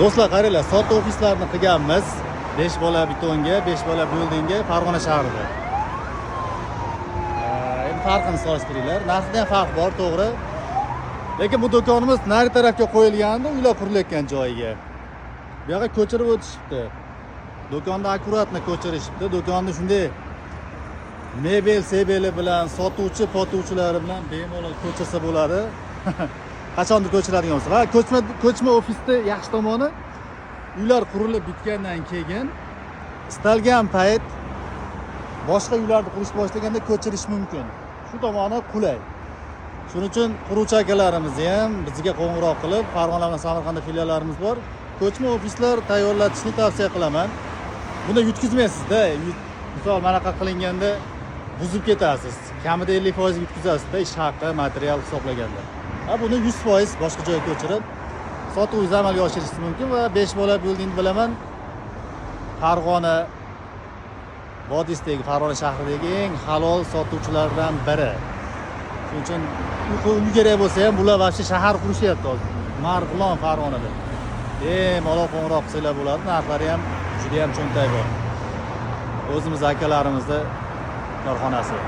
Do'stlar, qaranglar, sotuv ofislarni qilganmiz. 5 bola betonga, 5 bola buildingga Farg'ona shahrida. Endi farqini solishtiringlar. Narxida ham farq bor, to'g'ri. Lekin bu do'konimiz nari tarafga qo'yilgandi, uylar qurilayotgan joyiga. Bu yoqqa ko'chirib o'tishibdi. Do'konni аккуратно ko'chirishibdi. Do'konni shunday mebel sebeli bilan, sotuvchi potuvchilari bilan bemalol ko'chirsa bo'ladi. Qachondir ko'chiradigan bo'lsa. Va ko'chma ofisda yaxshi tomoni, uylar qurilib bitgandan keyin istalgan payt boshqa uylarni qurish boshlaganda ko'chirish mumkin. Shu tomoni qulay. Shuning uchun quruvchi akalarimiz ham bizga qo'ng'iroq qilib, Farg'ona va Samarqandda filiallarimiz bor. Ko'chma ofislar tayyorlatishni tavsiya qilaman. Bunda yutkazmaysizda. Misol, manaqa qilinganda buzib ketasiz. Kamida 50% yutkazasizda, ish haqi, material hisoblaganda. Ha, buni 100% boshqa joyga ko'chirib, sotuvingizni amalga oshirishingiz mumkin. Va 5 bola building, bilaman, Farg'ona vodiysidagi, Farg'ona shahridagi eng halol sotuvchilardan biri. Shuning uchun uy kerak bo'lsa ham, bular вообще shahar qurishyapti hozir. Marg'ilon, Farg'onada. Bemalol qo'ng'iroq qilsanglar bo'ladi. Narxlari ham juda ham cho'ntak bor. O'zimiz akalarimizni korxonasi.